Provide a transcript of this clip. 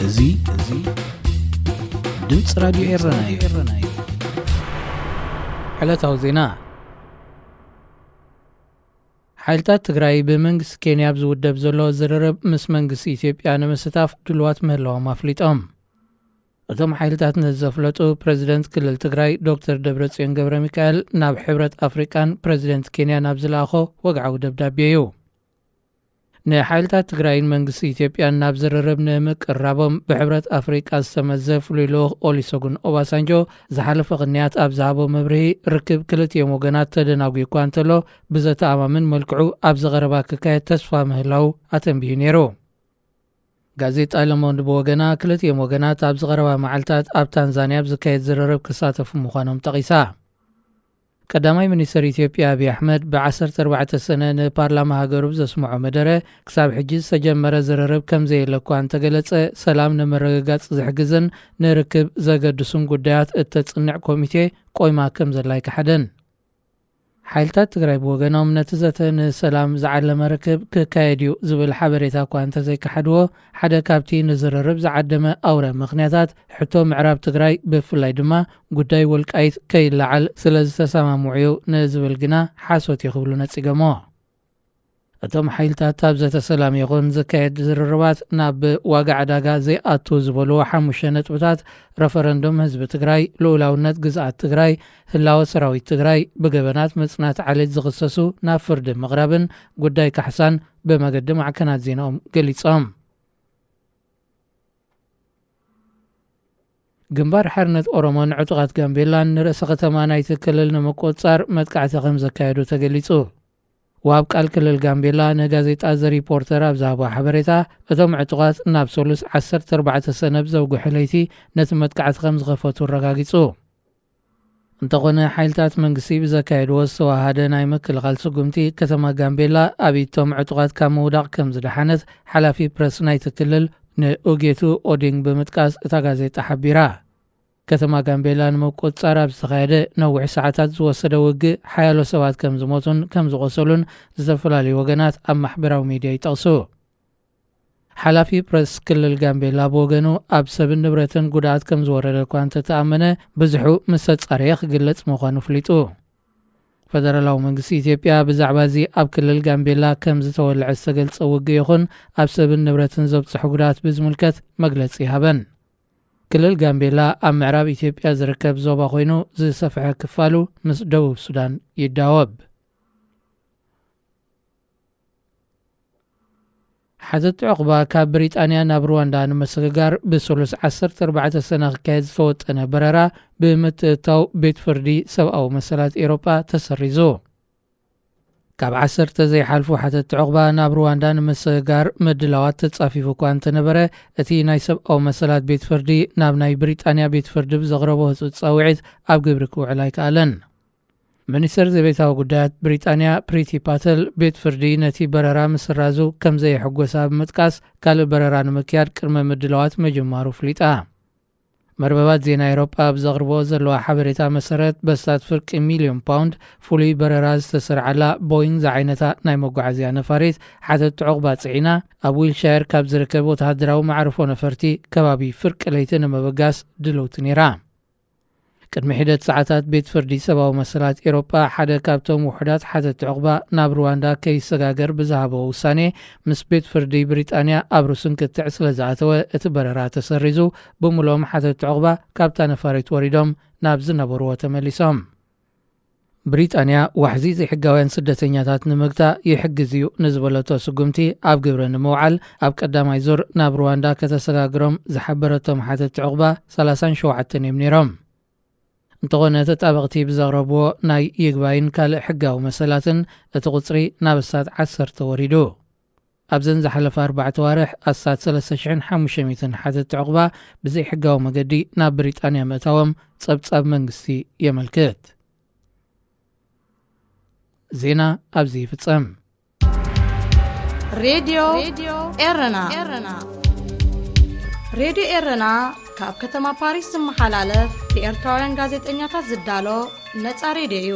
እዚ፣ እዚ ድምፂ ራዲዮ ኤረና እዩ። ዕለታዊ ዜና። ሓይልታት ትግራይ ብመንግስቲ ኬንያ ኣብ ዝውደብ ዘሎ ዝርርብ ምስ መንግስቲ ኢትዮጵያ ንምስታፍ ድልዋት ምህላዎም ኣፍሊጦም። እቶም ሓይልታት ነዚ ዘፍለጡ ፕረዚደንት ክልል ትግራይ ዶክተር ደብረጽዮን ገብረ ሚካኤል ናብ ሕብረት ኣፍሪቃን ፕረዚደንት ኬንያን ኣብ ዝለኣኾ ወግዓዊ ደብዳቤ እዩ። ንሓይልታት ትግራይን መንግስቲ ኢትዮጵያን ናብ ዝርርብ ንምቅራቦም ብሕብረት ኣፍሪቃ ዝተመዘ ፍሉይ ልኡኽ ኦሊሶጉን ኦባሳንጆ ዝሓለፈ ቅንያት ኣብ ዝሃቦ መብርሂ፣ ርክብ ክልቲኦም ወገናት ተደናጒ እኳ እንተሎ፣ ብዘተኣማምን መልክዑ ኣብዚ ቀረባ ክካየድ ተስፋ ምህላው ኣተንቢሁ ነይሩ። ጋዜጣ ለሞንድ ብወገና፣ ክልቲኦም ወገናት ኣብዚ ቀረባ መዓልታት ኣብ ታንዛንያ ኣብ ዝካየድ ዝርርብ ክሳተፉ ምዃኖም ጠቒሳ። ቀዳማይ ሚኒስትር ኢትዮጵያ ኣብይ ኣሕመድ ብ ዓሰርተ ኣርባዕተ ሰነ ንፓርላማ ሃገሩ ብዘስምዖ መደረ፣ ክሳብ ሕጂ ዝተጀመረ ዝርርብ ከም ዘየለ እኳ እንተገለጸ፣ ሰላም ንምርግጋጽ ዝሕግዝን ንርክብ ዘገድሱን ጉዳያት እተጽንዕ ኮሚቴ ቆይማ ከም ዘላ ኣይከሓደን። ሓይልታት ትግራይ ብወገኖም፣ ነቲ ዘተ ንሰላም ዝዓለመ ርክብ ክካየድ እዩ ዝብል ሓበሬታ እኳ እንተዘይከሓድዎ፣ ሓደ ካብቲ ንዝርርብ ዝዓደመ ኣውረ ምኽንያታት፣ ሕቶ ምዕራብ ትግራይ፣ ብፍላይ ድማ ጉዳይ ወልቃይት ከይለዓል ስለ ዝተሰማምዑ እዩ ንዝብል ግና ሓሶት እዩ ክብሉ ነጺጎሞ። እቶም ሓይልታት ኣብ ዘተ ሰላም ይኹን ዝካየድ ዝርርባት ናብ ዋጋ ዕዳጋ ዘይኣቱ ዝበልዎ ሓሙሽተ ነጥብታት፣ ረፈረንዱም ህዝቢ ትግራይ፣ ልኡላውነት ግዝኣት ትግራይ፣ ህላወ ሰራዊት ትግራይ፣ ብገበናት ምጽናት ዓሌት ዝኽሰሱ ናብ ፍርዲ ምቕራብን ጉዳይ ካሕሳን ብመገዲ ማዕከናት ዜናኦም ገሊጾም። ግንባር ሓርነት ኦሮሞን ዕጡቓት ጋምቤላን ንርእሰ ከተማ ናይቲ ክልል ንምቁጽጻር መጥቃዕቲ ከም ዘካየዱ ተገሊጹ። ወሃብ ቃል ክልል ጋምቤላ ንጋዜጣ ዘ ሪፖርተር ኣብ ዝሃቦ ሓበሬታ፣ እቶም ዕጡቓት ናብ ሰሉስ ዓሰርተ ኣርባዕተ ሰነ ብዘውግሐ ለይቲ ነቲ መጥቃዕቲ ከም ዝኸፈቱ ኣረጋጊጹ። እንተኾነ፣ ሓይልታት መንግስቲ ብዘካየድዎ ዝተዋሃደ ናይ ምክልኻል ስጉምቲ፣ ከተማ ጋምቤላ ኣብ ኢድ እቶም ዕጡቓት ካብ ምውዳቕ ከም ዝደሓነት ሓላፊ ፕረስ ናይቲ ክልል ንኡጌቱ ኦዲንግ ብምጥቃስ እታ ጋዜጣ ሓቢራ። ከተማ ጋምቤላ ንምቁጽጻር ኣብ ዝተኻየደ ነዊሕ ሰዓታት ዝወሰደ ውግእ፣ ሓያሎ ሰባት ከም ዝሞቱን ከም ዝቖሰሉን ዝተፈላለዩ ወገናት ኣብ ማሕበራዊ ሚድያ ይጠቕሱ። ሓላፊ ፕረስ ክልል ጋምቤላ ብወገኑ፣ ኣብ ሰብን ንብረትን ጉድኣት ከም ዝወረደ እኳ እንተተኣመነ፣ ብዝሑ ምስ ተጻረየ ክግለጽ ምዃኑ ኣፍሊጡ። ፈደራላዊ መንግስቲ ኢትዮጵያ ብዛዕባ እዚ ኣብ ክልል ጋምቤላ ከም ዝተወልዐ ዝተገልጸ ውግእ ይኹን ኣብ ሰብን ንብረትን ዘብጽሑ ጉድኣት ብዝምልከት መግለጺ ይሃበን። ክልል ጋምቤላ ኣብ ምዕራብ ኢትዮጵያ ዝርከብ ዞባ ኮይኑ፣ ዝሰፍሐ ክፋሉ ምስ ደቡብ ሱዳን ይዳወብ። ሓተት ዑቕባ ካብ ብሪጣንያ ናብ ሩዋንዳ ንምስግጋር ብሰሉስ ዓሰርተ ኣርባዕተ ሰነ ክካየድ ዝተወጠነ በረራ ብምትእትታው ቤት ፍርዲ ሰብኣዊ መሰላት ኤውሮጳ ተሰሪዙ። ካብ ዓሰርተ ዘይሓልፉ ሓተት ዑቕባ ናብ ሩዋንዳ ንምስግጋር ምድላዋት ተጻፊፉ እኳ እንተነበረ፣ እቲ ናይ ሰብኣዊ መሰላት ቤት ፍርዲ ናብ ናይ ብሪጣንያ ቤት ፍርዲ ብዘቕረቦ ህጹጽ ጻውዒት ኣብ ግብሪ ክውዕል ኣይከኣለን። ሚኒስተር ዘቤታዊ ጉዳያት ብሪጣንያ ፕሪቲ ፓተል፣ ቤት ፍርዲ ነቲ በረራ ምስራዙ ከም ዘየሐጎሳ ብምጥቃስ፣ ካልእ በረራ ንምክያድ ቅድመ ምድላዋት ምጅማሩ ኣፍሊጣ። መርበባት ዜና ኤውሮጳ ኣብ ዘቕርብኦ ዘለዋ ሓበሬታ መሰረት፣ በስታት ፍርቂ ሚልዮን ፓውንድ ፍሉይ በረራ ዝተሰርዓላ ቦይንግ ዝዓይነታ ናይ መጓዓዝያ ነፋሪት፣ ሓተት ዑቕባ ጽዒና፣ ኣብ ዊልሻየር ካብ ዝርከብ ወተሃደራዊ መዕርፎ ነፈርቲ ከባቢ ፍርቂ ለይቲ ንምብጋስ ድልውቲ ነይራ። ቅድሚ ሒደት ሰዓታት፣ ቤት ፍርዲ ሰብኣዊ መሰላት ኤውሮጳ ሓደ ካብቶም ውሑዳት ሓተት ዑቕባ ናብ ሩዋንዳ ከይሰጋገር ብዝሃቦ ውሳኔ፣ ምስ ቤት ፍርዲ ብሪጣንያ ኣብ ርሱን ክትዕ ስለ ዝኣተወ፣ እቲ በረራ ተሰሪዙ፣ ብምሉኦም ሓተት ዑቕባ ካብታ ነፋሪት ወሪዶም ናብ ዝነበርዎ ተመሊሶም። ብሪጣንያ፣ ዋሕዚ ዘይሕጋውያን ስደተኛታት ንምግታእ ይሕግዝ እዩ ንዝበለቶ ስጉምቲ ኣብ ግብሪ ንምውዓል፣ ኣብ ቀዳማይ ዙር ናብ ሩዋንዳ ከተሰጋግሮም ዝሓበረቶም ሓተት ዑቕባ ሰላሳን ሸውዓተን እዮም ነይሮም። እንተኾነ፣ ተጣበቕቲ ብዘቕረብዎ ናይ ይግባይን ካልእ ሕጋዊ መሰላትን፣ እቲ ቁጽሪ ናብ ኣስታት ዓሰርተ ወሪዱ። ኣብዘን ዝሓለፋ ኣርባዕተ ኣዋርሕ፣ ኣስታት ሰለስተ ሽሕን ሓሙሽተ ሚእትን ሓተት ዑቕባ ብዘይሕጋዊ መገዲ ናብ ብሪጣንያ ምእታዎም ጸብጻብ መንግስቲ የመልክት። ዜና ኣብዚ ይፍጸም። ሬድዮ ኤረና። ሬድዮ ኤረና ካብ ከተማ ፓሪስ ዝመሓላለፍ ብኤርትራውያን ጋዜጠኛታት ዝዳሎ ነጻ ሬድዮ እዩ።